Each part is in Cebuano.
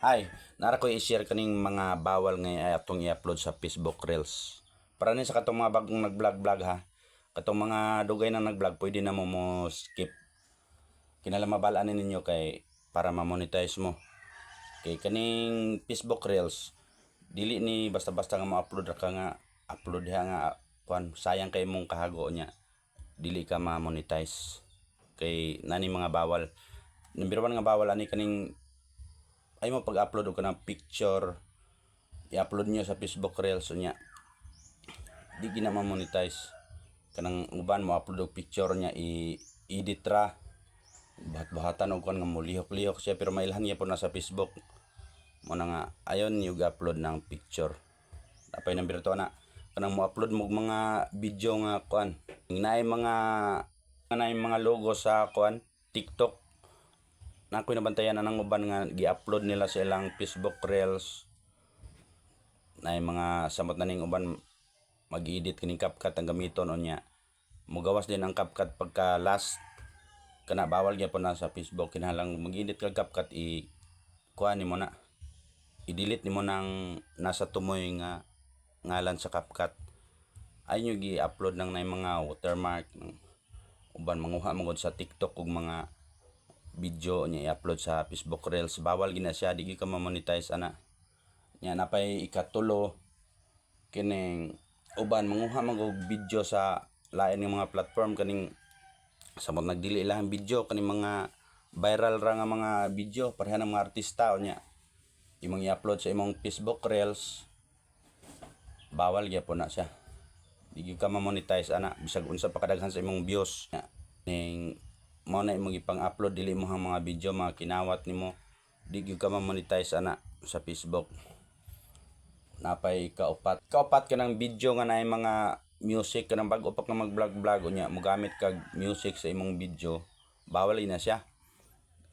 Hi, nara ko i-share kaning mga bawal nga atong i-upload sa Facebook Reels. Para ni sa katong mga bagong nag-vlog-vlog ha. Katong mga dugay na nag-vlog, pwede na mo mo skip. Kinahanglan mabalaan ninyo kay para ma-monetize mo. Kay kaning Facebook Reels, dili ni basta-basta nga mo-upload ra ka nga upload ha nga kuan, sayang kay imong kahago niya. Dili ka ma-monetize. Kay nani mga bawal. Number 1 nga bawal ani kaning ay mo pag-upload og kanang picture, i-upload niyo sa Facebook Reels unya di gina ma-monetize. Kanang uban mo upload og picture niya, i-edit ra, buhat-buhatan og kuan nga molihok-lihok siya, pero mailhan niya po na sa Facebook mo na nga ayon niyo upload ng picture. Apay number 2 na kanang mo upload mo og mga video nga kuan, naay mga logo sa kuan, TikTok na ako'y nabantayan na ng uban nga gi-upload nila sa ilang Facebook Reels na mga samot na ning uban mag-edit kining CapCut ang gamiton unya mugawas din ang CapCut pagka last. Kana bawal gyapon na sa Facebook. Kinahanglan mag-edit kag CapCut, i kuha nimo na, i-delete nimo nang nasa tumoy nga ngalan sa CapCut. Ay nyo gi-upload nang nay mga watermark ng uban manguha man gud sa TikTok og mga video niya i-upload sa Facebook Reels. Bawal gina siya, di gyud ka ma-monetize ana. Nya napay ikatulo, kining uban manguha man og video sa lain nga mga platform, kaning samot nagdili ilahang video, kaning mga viral ra nga mga video pareha ng mga artista unya imong i-upload sa imong Facebook Reels. Bawal gyapon na siya, di gyud ka ma-monetize ana bisag unsa pa kadaghan sa imong views. Nya, ning mao na imong ipang-upload dili mo ang mga video, mga kinawat nimo, di gyud ka ma-monetize ana sa Facebook. Napay kaupat. Kaupat, kanang video nga naay mga music, kanang bag-o pa ka mag-vlog vlog unya mogamit kag music sa imong video. Bawal na siya.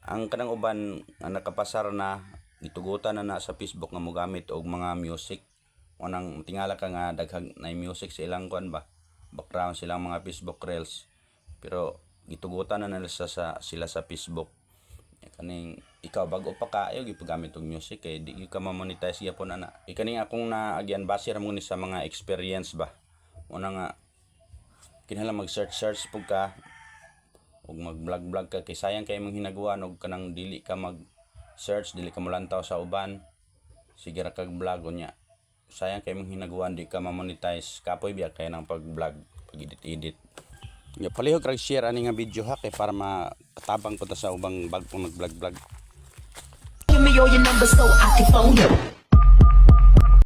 Ang kanang uban nga nakapasar na, gitugutan na na sa Facebook nga mogamit og mga music. Unang tingala ka nga daghang na music sa ilang kuan ba, background silang mga Facebook Reels, pero gitugutan na nila sa sila sa Facebook. Kaning ikaw bag-o pa ka, ayaw gipagamit og music kay di gyud ka ma-monetize gyapon ana. Ikaning akong naagyan, base ra mo ni sa mga experience ba. Una nga kinahanglan mag search search pug ka ug mag vlog vlog ka kay sayang kay imong hinaguan og kanang dili ka mag search, dili ka molantaw sa uban, sige ra kag vlog unya sayang kay imong hinaguan, di ka ma-monetize. Kapoy biya kay nang pag vlog, pag edit edit. Ya, palihog rag share ani nga video ha kay para makatabang po ta sa ubang bag-ong nag vlog vlog. Give me all your numbers so I can phone you.